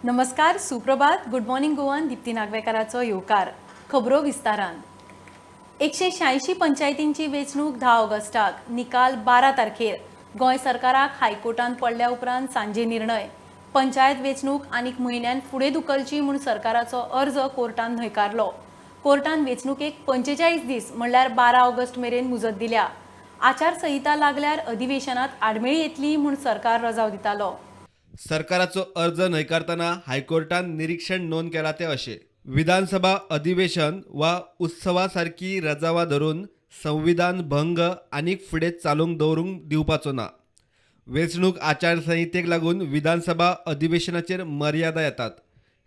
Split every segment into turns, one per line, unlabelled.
नमस्कार, सुप्रभात. Good morning गोवान दीप्ती नागवेकाराचो येवकार. खबरो विस्तारान. 186 पंचायतींची वेंचणूक 10 ऑगस्टाक, निकाल 12 तारखेर. गोंय सरकाराक हायकोर्टान पडल्या उपरांत सांजे निर्णय. पंचायत वेंचणूक आनीक म्हयन्यान फुडें धुकलची म्हूण सरकाराचो अर्ज कोर्टान न्हयकारलो. कोर्टान वेंचणुकेक 45 दीस म्हणल्यार 12 ऑगस्ट मेरेन मुजत दिल्या. आचारसंहिता लागल्यार अधिवेशनात आडमेळी येतली म्हूण सरकार रजाव दितालो.
सरकाराचो अर्ज न्हयकारतना हायकोर्टान निरीक्षण नोंद केला ते अशें: विधानसभा अधिवेशन वा उत्सवा सारकी रजावां धरून संविधान भंग आनीक फुडें चालूंक दवरूंक दिवपाचो ना. वेंचणूक आचारसंहितेक लागून विधानसभा अधिवेशनाचेर मर्यादा येतात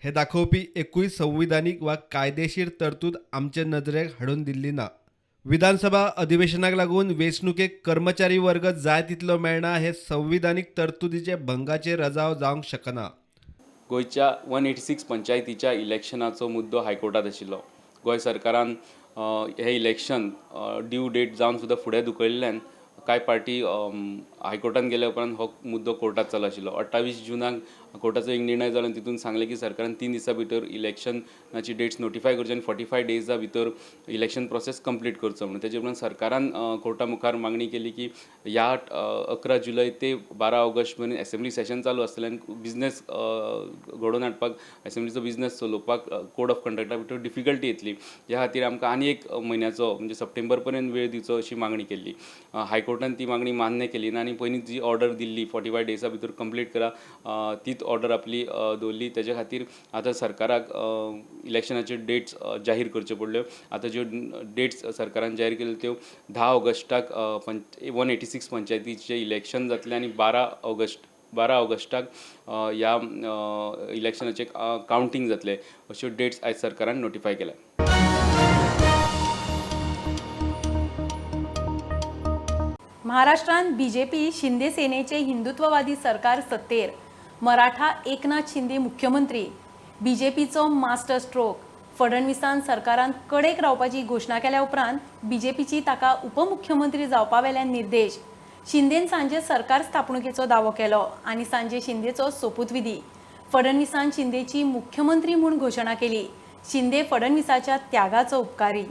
हें दाखोवपी एकूय संविधानीक वा कायदेशीर तरतूद आमचे नदरेक हाडून दिल्ली ना. विधानसभा अधिवेशनाक लागून वेंचणुकेक कर्मचारी वर्ग जाय तितलो मेळना हे संविधानीक तरतुदीचे भंगाचे रजाव जावंक शकना.
गोंयच्या 186 पंचायतीच्या इलेक्शनाचो मुद्दो हायकोर्टात आशिल्लो. गोंय सरकारान हे इलेक्शन ड्यू डेट जावन सुद्दां फुडें धुकलिल्ल्यान कांय पार्टी हायकोर्टान गेल्या उपरांत हो मुद्दो कोर्टात चालू आशिल्लो. 28 जुनाक कोर्टाचो एक निर्णय जालो आनी तितून सांगलें की सरकारान 3 दिसां भितर इलेक्शनाची डेट्स नोटिफाय करची आनी 45 डेजा भितर इलेक्शन प्रोसेस कंप्लीट करचो म्हणून. तेजे उपरांत सरकारान कोर्टा मुखार मागणी केली की ह्या 11 जुलय ते 12 ऑगस्ट मेरेन एसेंब्ली सेशन चालू आसतलें आनी बिजनेस घडोवन हाडपाक, एसेंब्लीचो बिजनेस चलोवपाक कोड ऑफ कंडक्टा भितर डिफिकल्टी येतली. ह्या खातीर आमकां आनी एक म्हयन्याचो म्हणजे सप्टेंबर पर्यंत वेळ दिवचो अशी मागणी केल्ली. हायकोर्टान ती मागणी मान्य केली ना आनी पयलीं जी ऑर्डर दिल्ली 45 डेजा भितर कंप्लीट करा तीच ऑर्डर आपली दवरली. तेजे खातीर आतां सरकाराक इलेक्शनाच्यो डेट्स जाहीर करच्यो पडल्यो. आतां ज्यो डेट्स सरकारान जाहीर केल्यो त्यो 10 ऑगस्टाक 186 पंचायतीचें इलेक्शन जातलें आनी 12 ऑगस्टाक ह्या इलेक्शनाचें कावंटींग जातलें अश्यो डेट्स आयज सरकारान नोटिफाय केल्या.
महाराष्ट्रांत बीजेपी शिंदे सेनेचे हिंदुत्ववादी सरकार सत्तेर. मराठा एकनाथ शिंदे मुख्यमंत्री. बीजेपीचो मास्टर स्ट्रोक. फडणवीसान सरकारान कडेक रावपाची घोशणा केल्या उपरांत बीजेपीची ताका उपमुख्यमंत्री जावपा वेल्यान निर्देश. शिंदेन सांजे सरकार स्थापणुकेचो दावो केलो आनी सांजे शिंदेचो सोपूतविधी. फडणवीसान शिंदेची मुख्यमंत्री म्हूण घोशणा केली. शिंदे फडणवीसाच्या त्यागाचो उपकारी.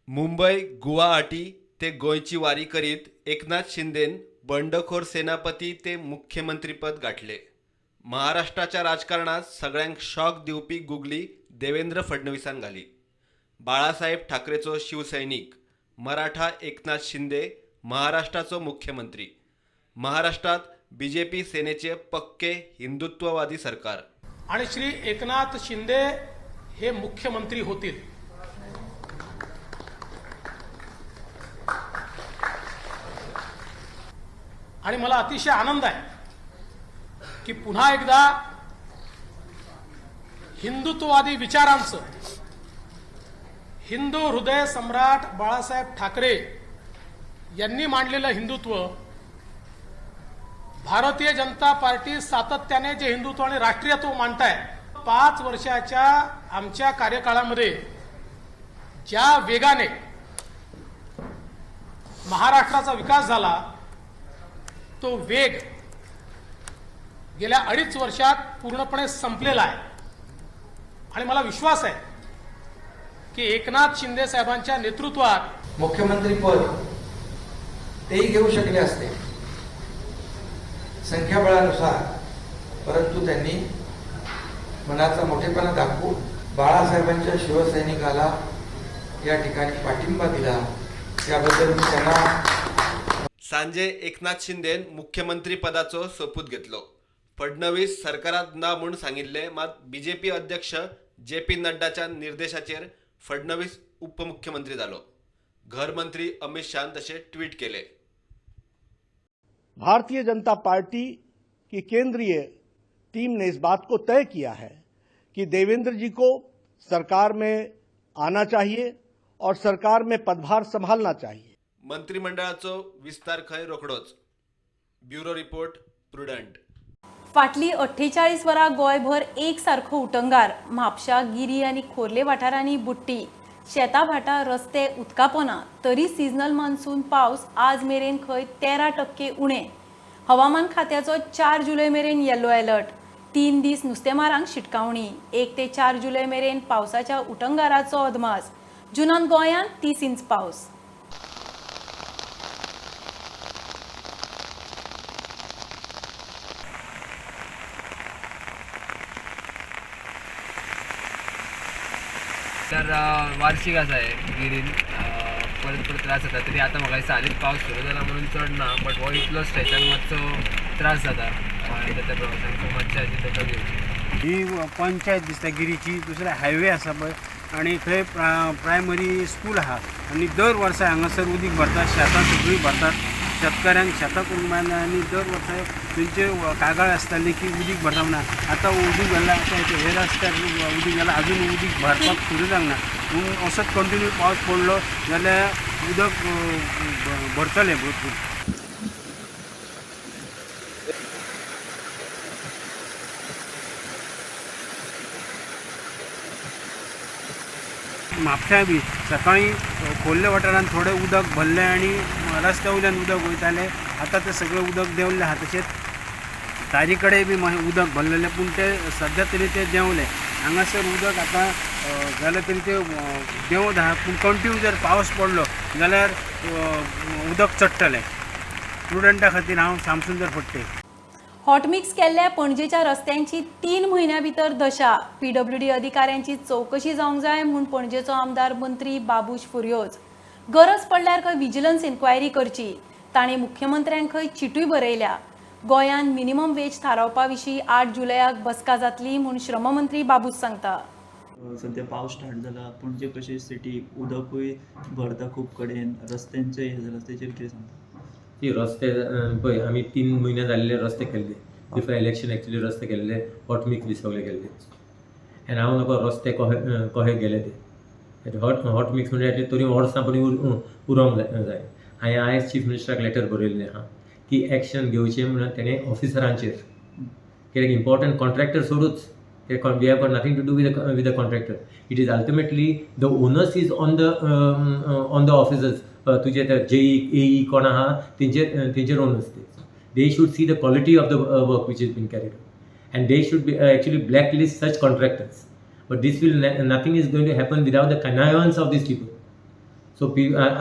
मुंबय गुवाहाटी ते गोंयची वारी करीत एकनाथ शिंदेन बंडखोर सेनापती ते मुख्यमंत्रीपद गाठले. महाराष्ट्राच्या राजकारणात सगळ्यांक शॉक दिवपी गुगली देवेंद्र फडणवीसान घाली. बाळासाहेब ठाकरेचो शिवसैनिक मराठा एकनाथ शिंदे महाराष्ट्राचो मुख्यमंत्री. महाराष्ट्रात बीजेपी सेनेचे पक्के हिंदुत्ववादी सरकार.
आणि श्री एकनाथ शिंदे हे मुख्यमंत्री होतील. आणि मला अतिशय आनंद आहे की पुन्हा एकदा हिंदुत्ववादी विचारांचं हिंदू हृदय सम्राट बाळासाहेब ठाकरे यांनी मांडलेलं हिंदुत्व, भारतीय जनता पार्टी सातत्याने जे हिंदुत्व आणि राष्ट्रीयत्व मांडताय, 5 वर्षाच्या आमच्या कार्यकाळामध्ये ज्या वेगाने महाराष्ट्राचा विकास झाला तो वेग गेल्या 2.5 वर्षात पूर्णपणे संपलेला आहे. आणि मला विश्वास आहे की एकनाथ शिंदे साहेबांच्या नेतृत्वात
मुख्यमंत्रीपद तेही घेऊ शकले असते संख्याबळानुसार, परंतु त्यांनी मनाचा मोठेपणा दाखवून बाळासाहेबांच्या शिवसैनिकाला या ठिकाणी पाठिंबा दिला. त्याबद्दल मी त्यांना
सांजे एकनाथ शिंदेन मुख्यमंत्री पदाचो सोपूत घेतलो. फडणवीस सरकारात ना म्हूण सांगिल्ले, मात बीजेपी अध्यक्ष जे पी नड्डाच्या निर्देशाचेर फडणवीस उपमुख्यमंत्री जालो. घरमंत्री अमित शाहन तशें ट्वीट केले.
भारतीय जनता पार्टी की केंद्रीय टीम ने इस बात को तय किया है कि देवेंद्र जी को सरकार में आना चाहिए और सरकार में पदभार संभालना चाहिए.
मंत्रिमंडळाचो विस्तार खंय रोखडोच. Bureau report, Prudent.
फाटली 48 वरां गोंयभर एक सारखो उटंगार. म्हापशा, गिरी आनी खोर्ले वाठारांनी बुडटी. शेतां भाटां, रस्ते उदका पोना. तरी सिजनल मान्सून पावस आज मेरेन खंय 13% उणे. हवामान खात्याचो 4 जुलय मेरेन येलो अलर्ट. 3 दीस नुस्तेमारांक शिटकावणी. 1 ते 4 जुलय मेरेन पावसाच्या उटंगाराचो अदमास. जुनान गोंयांत 30 इंच पावस.
तर वार्षिक आसा हे गिरीन परत परत त्रास जाता. तरी आतां म्हाका दिसता हालींच पावस सुरू जाला म्हणून चड ना, बट हो इतलो स्ट्रेचान मातसो त्रास जाता येता त्या प्रवासान. सो मातशें हाजी दखल घेवची.
ही पंचायत दिसता गिरीची, दुसरे हायवे आसा पळय आनी थंय प्रायमरी स्कूल आहा आनी दर वर्सा हांगासर उदीक भरतात, शेतां सगळीं भरतात, शेतकाऱ्यांक शेतां करूंक मेळना आनी दर वर्सा थंयचे कागाळ आसताली की उदीक भरता म्हणून. आतां उदीक भरलां, आतां हे रस्त्यार उदीक जालां, अजून उदीक भरपाक सुरू जावंक ना. पूण असोच कंटिन्यू पावस पडलो जाल्यार उदक भरतलें भरपूर. म्हापश्यां बी सकाळीं खोल्ले वाठारांत थोडें उदक भरलें आनी रस्त्या वयल्यान उदक वयतालें. आतां तें सगळें उदक देंवलें आहा. तशेंच तारी कडेन बी उदक भरलेलें, पूण तें सद्या तरी तें देंवलें. हांगासर उदक आतां जाल्यार तरी तें देंवत आहा, पूण कंटिन्यू जर पावस पडलो जाल्यार उदक चडटलें. स्टुडंटा खातीर हांव श्यामसुंदर फडते.
हॉटमिक्स केल्ल्या पणजेच्या रस्त्यांची 3 म्हयन्यां भितर दशा. पीडब्ल्यूडी अधिकाऱ्यांची चवकशी जावंक जाय म्हूण पणजेचो आमदार मंत्री बाबूश फुर्योज. गरज पडल्यार खंय विजिलन्स इन्क्वायरी करची. ताणें मुख्यमंत्र्यांक खंय चिटूय बरयल्या. गोंयांत मिनिमम वेज थारावपा विशीं 8 जुलयाक बसका जातली म्हूण श्रममंत्री बाबूश सांगता.
सद्या पावस स्टार्ट जाला, पणजे कशी सिटी उदकूय भरता खूब कडेन, रस्त्यांचे हे जाला, तेचेर कितें सांगता?
ती रस्ते पळय आमी 3 म्हयने जाल्ले रस्ते केल्ले बिफोर इलेक्शन. एक्चुली रस्ते केल्ले हॉटमिक्स बी सगळे केल्ले आनी हांव नको रस्ते कहे कहे गेले ते हॉट मिक्स म्हणजे तरी वर्सां पणी उरोंक जाय. हांवें आयज चीफ मिनिस्टराक लेटर बरयल्लें आहा की एक्शन घेवचें म्हणून तेणें ऑफिसरांचेर, कित्याक इम्पॉर्टंट कॉन्ट्रॅक्टर सोडूच, we have got nothing to do with the contractor. It is ultimately the onus is on the officers. तुजे ते जेई एई कोण आहा तेंचेर ओनस ते. They should see the quality of the work which is been carried and they should be actually black list such contractors. But this will nothing is going to happen without the connivance of these people. So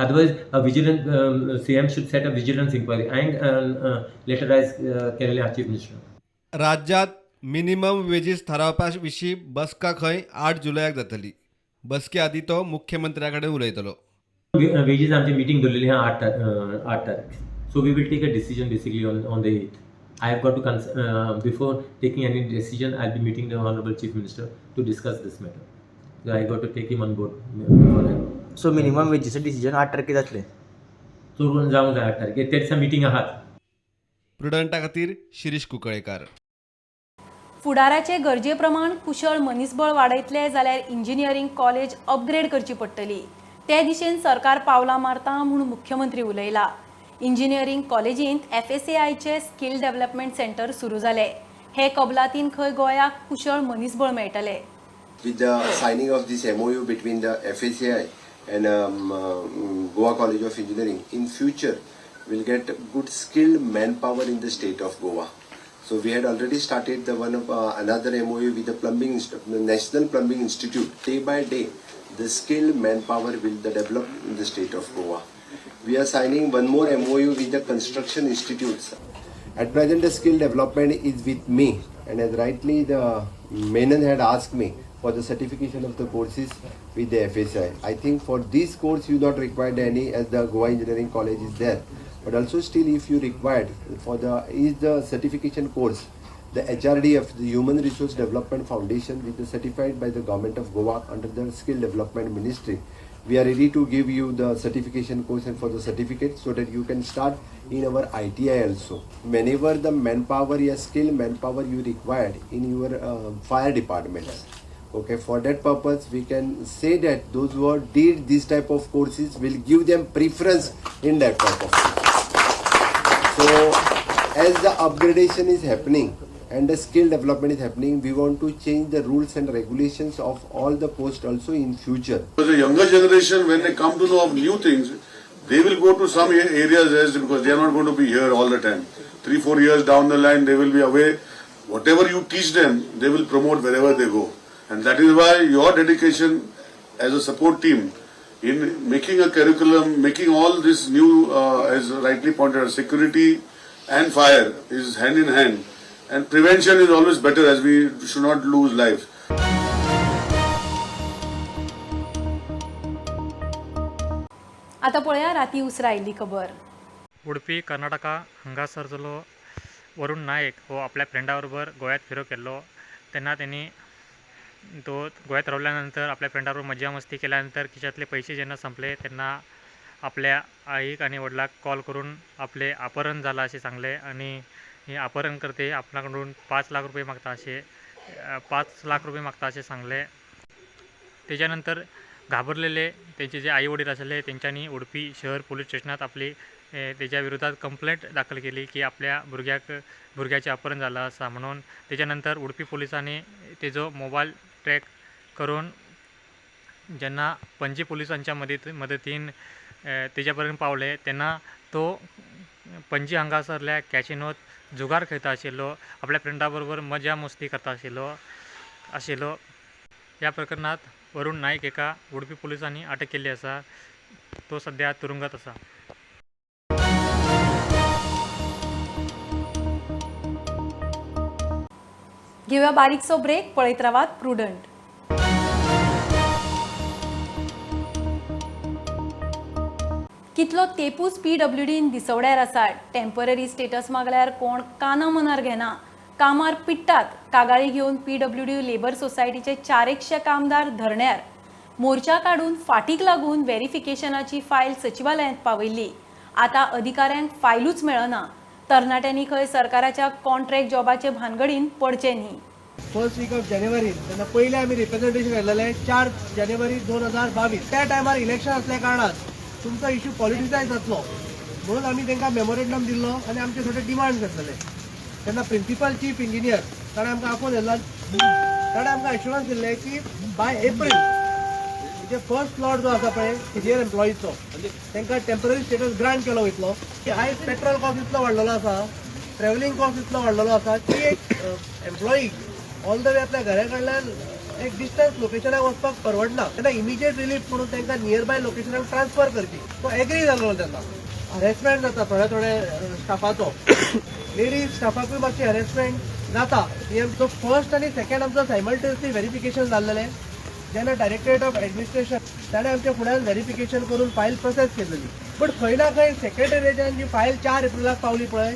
otherwise a vigilance CM should set a vigilance inquiry. हांवें letter आयज केल्लें आहा chief minister.
राज्यांत minimum wages थारावपा विशीं बसका खंय 8 जुलयाक जातली. बसके आदीं तो मुख्यमंत्र्या कडेन उलयतलो.
वेजीस आमची मिटींग दवरलेली आहा 8 तारीख. So we will take a decision basically on the 8th. I have got to before taking any decision I will be meeting the honourable chief minister to discuss this matter. So I got to take him on board before I.
So minimum वेजीचें decision 8 तारखेर जातलें?
चडून जावंक जाय 8 तारखेर, ते दिसा meeting आहात.
प्रुडंटा खातीर शिरीष कुंकळेकार.
फुडाराचे गरजे प्रमाण कुशळ मनीसबळ वाडयतले जाल्यार इंजिनियरींग कॉलेज अपग्रेड करची पडटली. ते दिशेन सरकार पावलां मारता म्हूण मुख्यमंत्री उलयला. इंजिनियरींग कॉलेजींत एफएसएआयचे स्किल डेव्हलपमेंट सेंटर सुरू जाले. हे कबलातीन खंय गोंयाक कुशळ मनीसबळ मेळटले.
With the signing of this MOU between the FSAI and Goa College of Engineering, in future we'll get good skilled manpower in the state of Goa. So we had already started the one of another MOU with the plumbing National Plumbing Institute. Day by day, the skilled manpower will develop in the state of Goa. We are signing one more MOU with the construction institutes. At present, the skill development is with me, and as rightly the Menon had asked me for the certification of the courses with the FSI. I think for this course you not required any, as the Goa Engineering College is there. But also still if you required for the is the certification course, the HRDF, the Human Resource Development Foundation, which is certified by the Government of Goa under the Skill Development Ministry. We are ready to give you the certification course and for the certificate so that you can start in our ITI also. Whenever the manpower, your skill manpower you required in your fire departments. Okay, for that purpose we can say that those who are did this type of courses will give them preference in that type of course. So as the upgradation is happening and the skill development is happening, we want to change the rules and regulations of all the posts also in future.
The younger generation, when they come to know of new things, they will go to some areas as because they are not going to be here all the time. 3-4 years down the line, they will be away. Whatever you teach them, they will promote wherever they go. And that is why your dedication as a support team in making a curriculum, making all this new, as rightly pointed out, security and fire is hand in hand. And prevention is always better, as we should not lose lives.
आता पळया राती उसरा आयिल्ली खबर.
उडपी कर्नाटका हांगासर जालो वरुण नायक हो आपल्या फ्रेंडा बरोबर गोव्यात फिरोंक गेल्लो. तेन्ना तेणी तो गोव्यात रावल्या नंतर आपल्या फ्रेंडा बरोबर मजा मस्ती केल्या नंतर खिशांतले पयशे जेन्ना संपले तेन्ना आपल्या आईक आनी वडिलाक कॉल करून आपले अपहरण जाला अशें सांगलें आनी हे अपहरण करते आपणा कडून 5 लाख रुपये मागता अशें 5 लाख रुपये मागता अशें सांगलें. तेज्या नंतर घाबरलेले तेंचे जे आई वडील आसले तेंच्यांनी उडपी शहर पोलीस स्टेशनात आपली तेज्या विरोधात कंप्लेंट दाखल केली की आपल्या भुरग्याचें अपहरण जालां आसा म्हणून. तेज्या नंतर उडपी पोलिसांनी तेजो मोबायल ट्रॅक करून जेन्ना पणजी पोलिसांच्या मदतीन तेज्या पर्यंत पावले तेन्ना तो पणजी हांगासरल्या कॅसिनोत जुगार खेळटा आशिल्लो, आपल्या फ्रेंडा बरोबर मजा मस्ती करता आशिल्लो. ह्या प्रकरणांत वरुण नायक हेका उडपी पोलिसांनी अटक केल्ली आसा. तो सद्या तुरुंगात आसा.
घेवया बारीकसो ब्रेक. पळयत रावात प्रुडंट. कितलो तेपूच पीडब्ल्यूडीन दिसवड्यार आसा. टेम्पररी स्टेटस मागल्यार कोण काना मनार घेना. कामार पिट्टात. कागाळी घेवन पीडब्ल्यूडी लेबर सोसायटीचे 400 कामदार धरण्यार. मोर्चा काडून फाटीक लागून व्हेरिफिकेशनाची फायल सचिवालयांत पावयल्ली. आतां अधिकाऱ्यांक फायलूच मेळना. तरणाट्यांनी खंय सरकाराच्या कॉन्ट्रॅक्ट जॉबाचे भानगडीन पडचें न्ही.
फर्स्ट वीक ऑफ जानेवारी तेन्ना पयलें आमी रिप्रेझेंटेशन घातलेलें 4 जानेवारी 2022. त्या टायमार इलेक्शन आसल्या कारणान तुमचो इश्यू पॉलिटिसायज जातलो म्हणून आमी तांकां मेमोरेंडम दिल्लो आनी आमचे थोडे डिमांड्स घातलेले. तेन्ना प्रिंसिपल चीफ इंजिनियर ताणें आमकां आपोवन येयला, ताणें आमकां एश्युरन्स दिल्लें की बाय एप्रील म्हणजे फर्स्ट लॉट जो आसा पळय सिनियर एम्प्लॉईचो तांकां टेम्पररी स्टेटस ग्रांट केलो वयतलो. आयज पेट्रोल कॉस्ट इतलो वाडलेलो आसा, ट्रॅव्हलिंग कॉस्ट इतलो वाडलेलो आसा की एक एम्प्लॉई ऑल the way आपल्या घरा कडल्यान एक डिस्टन्स लोकेशनाक वचपाक परवडना. तेन्ना इमिजिएट रिलीफ म्हणून तांकां नियर बाय लोकेशनाक ट्रान्सफर करची. तो एग्री जालो तेन्ना. हरेसमेंट जाता थोड्या थोड्या स्टाफाचो, लेडीज स्टाफाकूय मातशी हरेसमेंट जाता. तो फर्स्ट आनी सेकंड आमचो सायमल्टेनियसली व्हेरिफिकेशन जाल्लेलें. जेन्ना डायरेक्टरेट ऑफ एडमिनिस्ट्रेशन ताणें आमच्या फुड्यान व्हेरिफिकेशन करून फायल प्रोसेस केलेली. बट खंय ना खंय सेक्रेटरिएटान जी फायल 4 एप्रिलाक पावली पळय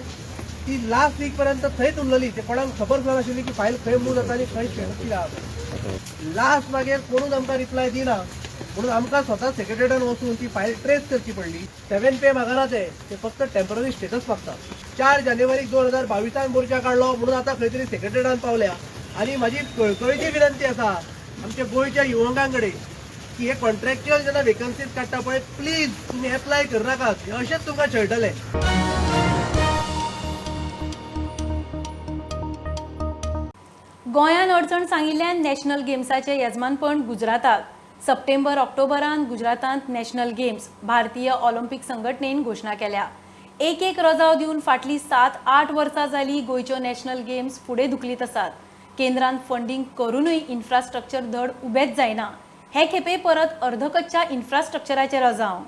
ती लास्ट वीक पर्यंत थंयच उरलेली. ते कोणाक खबर सुद्दां नाशिल्ली की फायल खंय मूव जाता आनी खंय स्टेटस कितें आसा. लास्ट मागीर कोणूच आमकां रिप्लाय दिना म्हणून आमकां स्वता सेक्रेटरिएटान वचून ती फायल ट्रेस करची पडली. 7 पे मागना ते फक्त टेम्पररी स्टेटस मागता. 4 जानेवारी 2022 मोर्चा काडलो म्हणून आतां खंय तरी सेक्रेटरिएटान पावल्या. आनी म्हाजी कळकळीची विनंती आसा आमच्या गोंयच्या युवकां कडेन की हे कॉन्ट्रॅक्च्युअल जेन्ना वेकन्सीज काडटा पळय प्लीज तुमी एप्लाय करनाकात, अशेंच तुमकां छळटले.
गोंयान अडचण सांगिल्ल्यान नॅशनल गेम्साचें येजमानपण गुजराताक. सप्टेंबर ऑक्टोबरान गुजरातांत नॅशनल गेम्स भारतीय ऑलिम्पिक संघटनेन घोशणा केल्या. एक एक रजाव दिवन फाटलीं 7-8 वर्सां जाली गोंयच्यो नॅशनल गेम्स फुडें धुकलीत आसात. केंद्रान फंडींग करूनय इन्फ्रास्ट्रक्चर धड उबेंच जायना. हे खेपे परत अर्धकच्च्या इन्फ्रास्ट्रक्चराचें रजाव.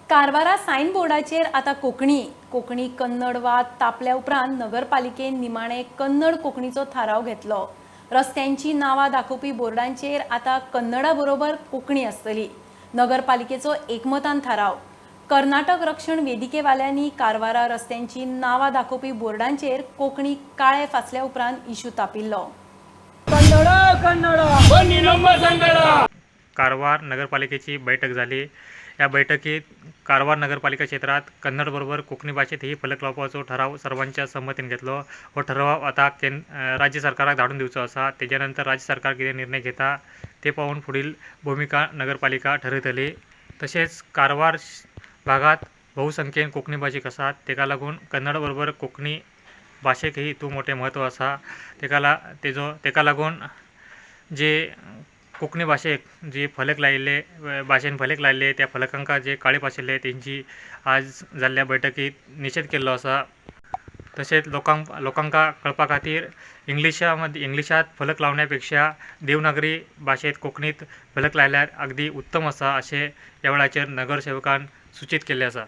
कारवारा सायन बोर्डाचेर आतां कोंकणी. कोंकणी कन्नड वाद तापल्या उपरांत नगरपालिकेन निमाणे कन्नड कोंकणीचो थाराव घेतलो. रस्त्यांची नांवां दाखोवपी बोर्डांचेर आतां कन्नडा बरोबर कोंकणी आसतली. नगरपालिकेचो एकमतान थाराव. कर्नाटक रक्षण वेदिकेवाल्यांनी कारवारा रस्त्यांची नांवां दाखोवपी बोर्डांचेर कोंकणी काळे फासल्या उपरांत इशू तापिल्लो.
कारवार नगरपालिकेची बैठक झाली. या बैठकीत कारवार नगरपालिका क्षेत्रात कन्नड बरोबर कोंकणी भाषेतही फलक लावपाचो ठराव सर्वांच्या संमतीन घेतलो. हो ठराव आता राज्य सरकाराक धाडून दिवचो आसा. तेज्या नंतर राज्य सरकार कितें निर्णय घेता ते पाहून फुडील भूमिका नगरपालिका ठरयतली. तशेंच कारवार भागात बहुसंख्येन कोंकणी भाशीक आसात, तेका लागून कन्नड बरोबर कोंकणी भाशेकही हितून मोठें म्हत्व आसा. तेका लागून जे कोंकणी भाशेक जे फलक लायिल्ले भाशेन फलक लायिल्ले त्या फलकांका जे काळे आशिल्ले तेंची आज जाल्ल्या बैठकीत निशेध केल्लो आसा. तशेंच लोकांक कळपा खातीर इंग्लिशांत फलक लावण्यापेक्षा देवनागरी भाशेंत कोंकणीत फलक लायल्यार अगदी उत्तम आसा अशें ह्या वेळाचेर नगरसेवकान सूचीत केल्लें आसा.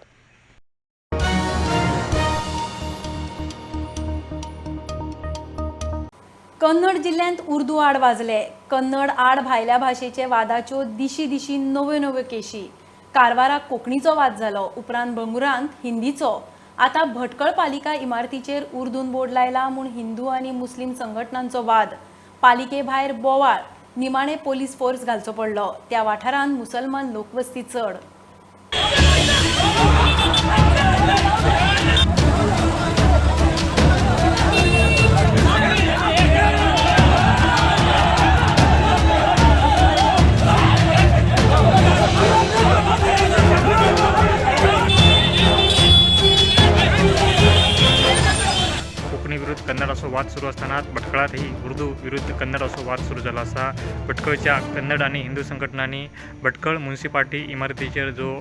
कन्नड जिल्ल्यांत उर्दू आड वाजले. कन्नड आड भायल्या भाशेचे वादाच्यो दिशी दिशी नव्यो नव्यो केशी. कारवाराक कोंकणीचो वाद जालो, उपरांत बंगुरांत हिंदीचो. आतां भटकळ पालिका इमारतीचेर उर्दून बोर्ड लायला म्हूण हिंदू आनी मुस्लीम संघटनांचो वाद. पालिके भायर बोवाळ, निमाणे पोलीस फोर्स घालचो पडलो. त्या वाठारांत मुसलमान लोकवस्ती चड.
कोंकणी विरुद्ध कन्नड असो वाद सुरू असताना भटकळातही उर्दू विरुद्ध कन्नड असो वाद सुरू जाला आसा. भटकळच्या कन्नड आनी हिंदू संघटनांनी भटकळ म्युनिसिपालिटी इमारतीचेर जो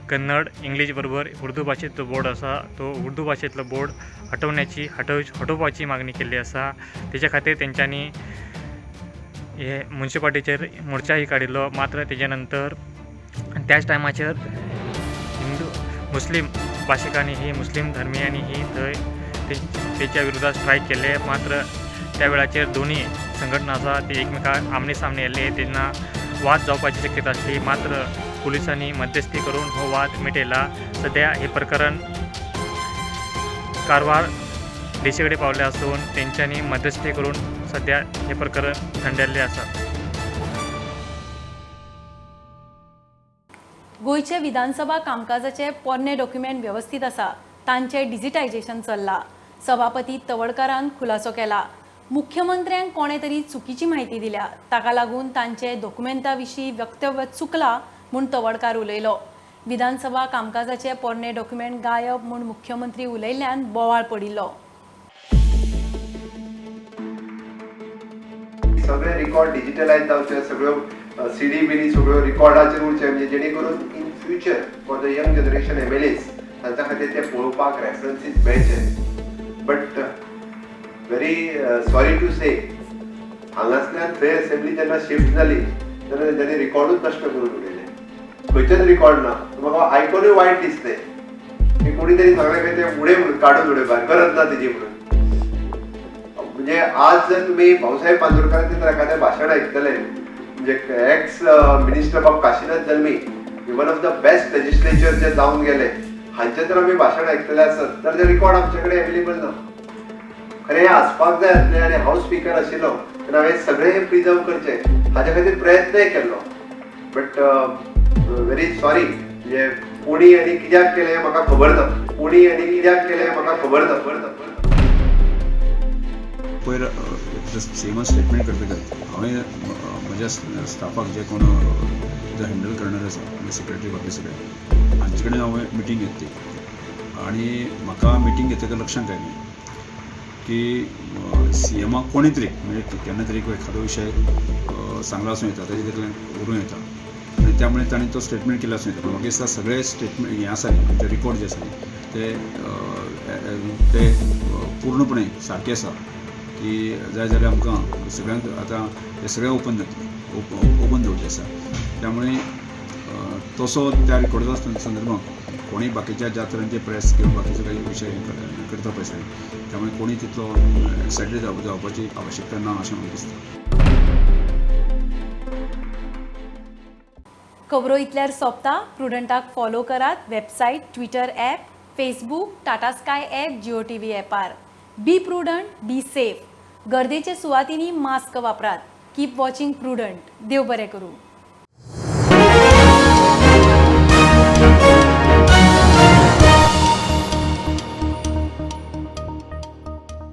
कन्नड इंग्लीश बरोबर उर्दू भाशेंतलो बोर्ड आसा तो उर्दू भाशेंतलो बोर्ड हटोवपाची मागणी केल्ली आसा. तेच्या खातीर तेंच्यांनी हे म्युनिसिपालिटीचेर मोर्चाय काडिल्लो. मात्र तेच्या नंतर त्याच टायमाचेर हिंदू मुस्लीम भाशिकांनी ही मुस्लीम धर्मियांनी ही थंय तेच्या विरोधात स्ट्रायक केले. मात्र त्या वेळाचेर दोन्ही संघटना आसा ते एकमेकांक आमने सामने येयल्ले तेन्ना वाद जावपाची शक्यता आसली. मात्र पुलिसांनी मध्यस्थी करून हो वाद मिटयला. सद्या हे प्रकरण कारवार डीसी कडेन पावले आसून तेंच्यांनी मध्यस्थी करून सद्या हे प्रकरण थंडायल्लें आसा.
गोंयचे विधानसभा कामकाजाचे पोरणे डॉक्युमेंट व्यवस्थीत आसा, तांचे डिजिटायजेशन चल्ला. सभापती तवडकारान खुलासो केला. मुख्यमंत्र्यांक कोणे तरी चुकीची म्हायती दिल्या, ताका लागून तांचे डॉक्युमेंटा विशीं वक्तव्य चुकला म्हूण तवडकार उलयलो. विधानसभा कामकाजाचे पोरणे डॉक्युमेंट गायब म्हूण मुख्यमंत्री उलयल्ल्यान बोवाळ पडिल्लो.
सगळे रिकॉर्ड डिजिटलायज जावचे, सगळ्यो सीडी बिडी सगळ्यो रिकॉर्डाचेर उरचे, म्हणजे जेणे करून in future for the young generation MLAs तांच्या खातीर ते पळोवपाक रेफरन्सीस मेळचे. But very sorry to say, हांगासल्यान थंय असेंब्ली जेन्ना शिफ्ट जाली तेन्ना तेंच्यांनी रिकॉर्डूच नश्ट करून उडयले. खंयचेच रिकॉर्ड ना. म्हाका आयकोनूय वायट दिसलें की कोणी तरी सांगलें काय ते उडय म्हणून, काडून उडय भायर, गरज ना तेजी म्हणून. म्हणजे आज जर तुमी भाऊसाहेब पांदुरकरांचें जर एखादें भाशण आयकतले, म्हणजे एक्स मिनिस्टर बाब Kashinath Jalmi, one of the best legislature जे जावन गेले, हांचें जर आमी भाशण आयकतले आसत तर ते रिकॉर्ड आमचे कडेन एवेलेबल ना. खरें हें आसपाक जाय आसलें आनी हांव स्पिकर आशिल्लो तेन्ना हांवें सगळें हें प्रिजर्व करचें हाजे खातीर प्रयत्नय केल्लो. बट व्हेरी सॉरी, म्हणजे कोणी आनी कित्याक केलें हें म्हाका खबर ना. कोणी आनी कित्याक केलें हें म्हाका खबर ना.
पयर सीएमान स्टेटमेंट करतकच हांवें म्हज्या स्टाफाक जे कोण जो हँडल करणार आसा, म्हणजे सेक्रेटरी बाकी सगळे, हांचे कडेन हांवें मिटींग घेतली आनी म्हाका मिटींग घेतकच लक्षांत आयलें की सीएमाक कोणी तरी म्हणजे केन्ना तरी एखादो विशय सांगला आसूं येता, ताजे तकल्यान उरूं येता आनी त्यामुळे ताणें तो स्टेटमेंट केला आसूं येता. पूण म्हाका दिसता सगळे स्टेटमेंट हें आसा न्ही, आमचे रिकॉर्ड जे आसा न्ही ते ते पूर्णपणे सारके आसा की जाय जाल्यार आमकां सगळ्यांक आतां हे सगळें ओपन जातलें, ओपन दवरचें आसा. त्यामुळे तसो त्या रिकॉर्डाच्या संदर्भात कोणी बाकीच्या ज्या तरेन प्रेस किंवा बाकीचे काही विशय करता पळय, त्यामुळे कोणी तितलो एक्सायटेड जावपाची आवश्यकता ना अशें म्हाका दिसता.
खबरो इतल्यार सोंपता. प्रुडंटाक फॉलो करात website, Twitter app, Facebook, Tata Sky app, Jio TV ॲपार. Be prudent, be safe. गर्देचे सुवातींनी मास्क वापरात. Keep watching Prudent. देव बरें करूं.